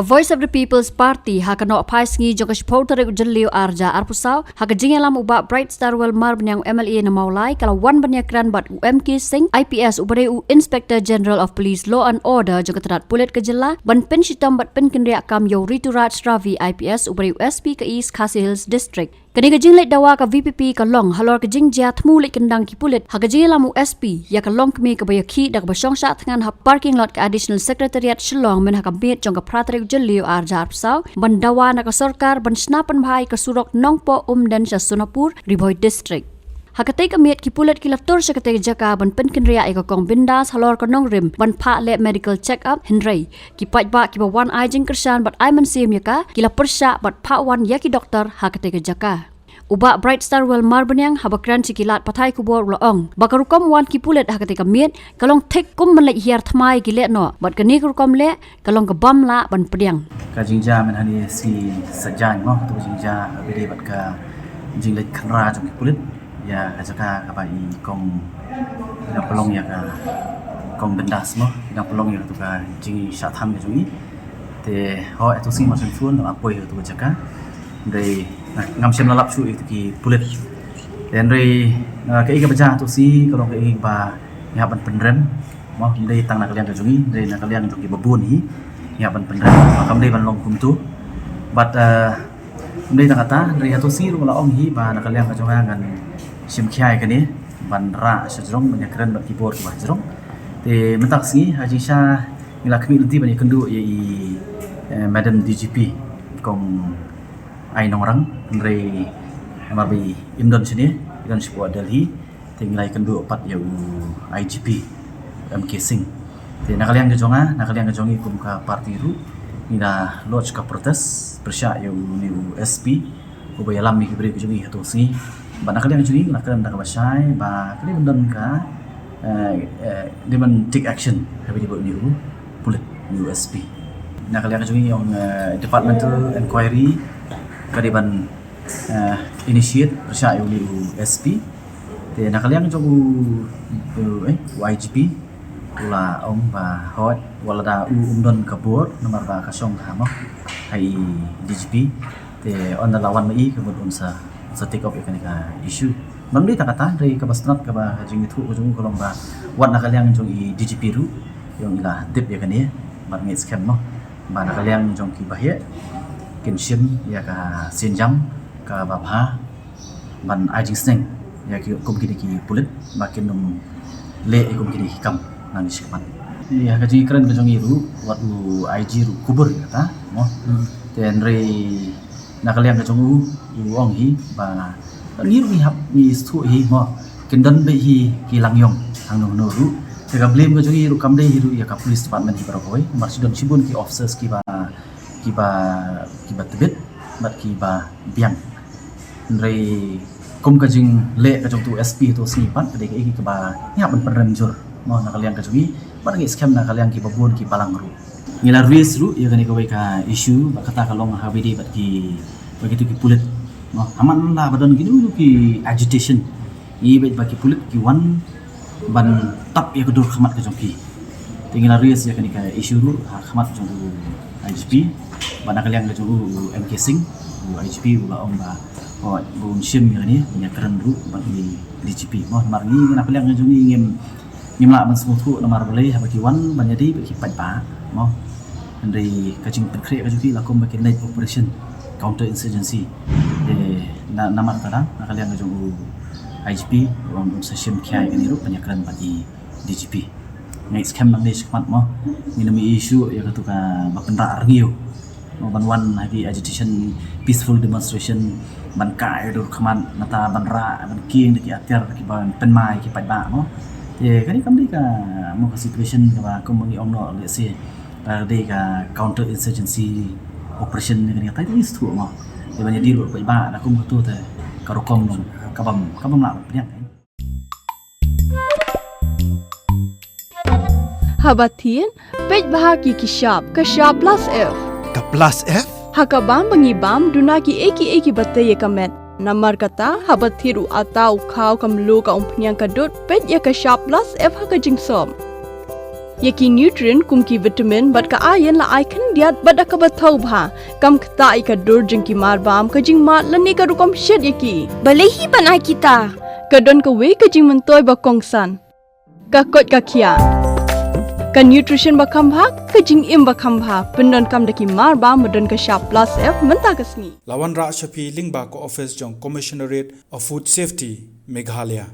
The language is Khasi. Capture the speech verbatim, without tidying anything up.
Voice of the People's Party, ha ka nohphai sngi jong ka shiphew tarik u Jylliew arhajar arphew saw, ha ka jingïalam u Bah Bright Starwell Marbaniang, M L A na Mawlai, ka la wan ban ïakren bad u M K Singh, I P S, uba dei u Inspector General of Police Law and Order jong ka tnad pulit ka jylla, ban pynshitom bad pynkynriah kam ïa u Rituraj Ravi, I P S, uba dei u S P ka East Khasi Hills District. Kane ka jingleit dawa ka V P P ka long halor ka jingjia thmu leit kyndang ki pulit ha ka jingïalam u S P ïa ka longkmie kaba ïakhih da kaba shong shah thngan ha parking lot ka Additional Secretariat Shillong mynha ka miet jong ka phra tarik u Jylliew arhajar arphew saw, ban dawa na ka sorkar ban shna pynbha ïa ka surok Nongpoh Umden sha Sonapur, Ri Bhoi District. Ha katei ka miet ki pulit ki la tur sha katei ka jaka ban pynkynriah ïa ka Kong Bindas halor ka nongrim ban phah leh medical check up, hynrei ki paidbah kiba wan ai jingkyrshan bad ai mynsiem ïa ka, ki la pyrshah bad phah wan ïa ki doktor ha katei ka jaka. U Bah Bright Starwell Marbaniang, haba kren sha ki lad pathai khubor, u la ong ba ka rukom wan ki pulit ha katei ka miet ka long thik kum ban leit hiar thma ïa ki lehnoh, bad kane ka rukom leh ka long ka bym lah ban pdiang. Ka jingjia mynhane sngi Saitjaiñ mo, katu ka jingjia kaba ïadei bad ka jingleit khynra jong ki pulit ïa ka jaka kaba i Kong, i dang pynlong ïa ka Kong Bindas mo, i dang pynlong ïa katu ka jingshah thngan ka jong i. Te ho, ïa tu sngi mar shen phone, nga poi ïa katu ka jaka. Hynrei, na, ngam shym la lap shuh ïa katu ki pulit. Te hynrei, na, kaei kaba jia tu sngi ka long kaei ba ngi hap ban pynrem. Mo, ym dei tang na ka liang ka jong ngi, hynrei na ka liang jong kiba bun hi ngi hap ban pynrem. Kam dei ban long kumtu. Bad, eh, ym dei tang kata, hynrei ha tu sngi ruh nga la ong hi ba na ka liang ka jong nga ngan shim khia ïa kane ban rah sha jrong, ban ïakren bad ki bor kiba ha jrong. Te mynta ka sngi ha jingshisha ngi la khmih lynti ban ïakynduh ïa i, eh, Madam D G P, Kong Ai Nongrang, hynrei namar ba i im don shane, i don shapoh Delhi. Te ngi la ïakynduh pat ïa u I G P, M K Singh. Te na ka liang ka jong nga, na ka liang ka jong ngi kum ka party ruh, ngi la lodge ka protest pyrshah ïa une u S P uba ïalam ïa ki briew ki jong ngi ha tu sngi. Bad na ka liang ka jong ngi ngi la kren da kaba shai ba ka dei ban don ka, eh, eh, dei ban take action ha kaba ïadei bad une u pulit, une u S P. Na ka liang ka jong ngi ong, eh, departmental inquiry ka dei ban, eh, initiate pyrshah ïa une u S P. Te na ka liang jong u, u, eh, u I G P u la ong ba hooid, wat lada u um don ka bor namar ba ka shong ha mo, ha i D G P. Te ynda la wan ma i ka mut un sa, un sa take up ïa kane ka issue. Bym dei tang kata, hynrei kaba sngewtynnat kaba ka jingïathuh ka jong u ka long ba wat na ka liang jong i D G P ruh i ong i la tip ïa kane, bad ngi skhem mo ba na ka liang jong kiba heh kin shim ïa ka sienjam kaba bha ban ai jingsneng ïa ki kum kine ki pulit ba kin ym leh ïa kum kine ki kam nangne shakhmat. Ïa ka jingkren ka jong i ruh, wat u I G ruh kubur ïa kata mo. Hmm. Te hynrei na ka liang ka jong u, u ong hi ba ngi ruh ngi hap ngi sngewthuh hi mo, kin don beit hi ki langïong hangno hangno ruh. Te ka blame ka jong i ruh kam dei hi ruh ïa ka police department hi baroh kawei, namar shi don shibun ki officers kiba, kiba, kiba tbit bad kiba biang. Hynrei kum ka jingleh ka jong utu u S P ha tu sngi pat ka dei kaei kaba ngi hap ban pynrem jur mo na ka liang ka jong ngi, bad ngi skhem na ka liang kiba bun ki balang ruh. Ngi la raise ruh ïa kane kawei ka issue, ba kata ka long ha kaba ïadei bad ki, bad kitu ki pulit mo. Ha man la ba don kino kino ki agitation, ngi bad ba ki pulit ki wan ban tap ïa ka dur khmat ka jong ki. Te ngi la raise ïa kane ka issue ruh ha khmat jong u I G P, bad na ka liang ka jong u, u M K Singh, u I G P u la ong ba, oh, ba un shim ïa kane, ïa kren ruh bad i D G P mo. Namar ngi na ka liang ka jong ngi ngim, ngim lah ban sngewthuh namar balei haba ki wan ban ïadei bad ki paidbah mo. Hynrei ka jingpynkhreh ka jong ki la kum ba ki night operation, counter insurgency. Te na, namar kata na ka liang ka jong u I G P u ong un sa shim khia ïa kane ruh ban ïakren bad i D G P. Ngi skhem nangne shakhmat mo, ngin ym ïohi shuh ïa katu kaba pynrah rngiew mo, ban wan ha ki agitation, peaceful demonstration, ban kah ïa ka dur khmat, nangta ban rah, ban kieng da ki atiar kiba pynmai ki paidbah mo. Te kane kam dei ka, mo, ka situation kaba kum ba ngi ong noh, let's say, ka dei ka counter insurgency operation ne kane, kata ngi sngewthuh mo. Te ban ïadei ruh paidbah da kum katu te ka rukom kaba, kaba ym lah ban pdiang. Haba thied, peit bha ki, ki shap, ka shap plus F. Ka plus F? Ha ka bam ba ngi bam, duna kiei kiei kiba tei ïa ka met. Namar kata, haba thied u atta, u khaw, ka mluh, ka umphniang, ka dud, peit ïa ka shap plus F ha ka jingsop. Ïa ki nutrient kum ki vitamin bad ka iron la ai khyndiat bad da kaba thaw bha, kam ktah ïa ka dur jong ki marbam, ka jingmad lane ka rukom shet ïa ki. Balei hi ban ai kita? Ka don kawei ka jingmyntoi ba kongsan. Ka koit ka khiah. Ka nutrition ba kham bha, ka jingim ba kham bha, pyndonkam da ki marbam ba don ka shap plus F mynta ka sngi. La wanrah sha phi lyngba ka office jong Commissionerate of Food Safety, Meghalaya.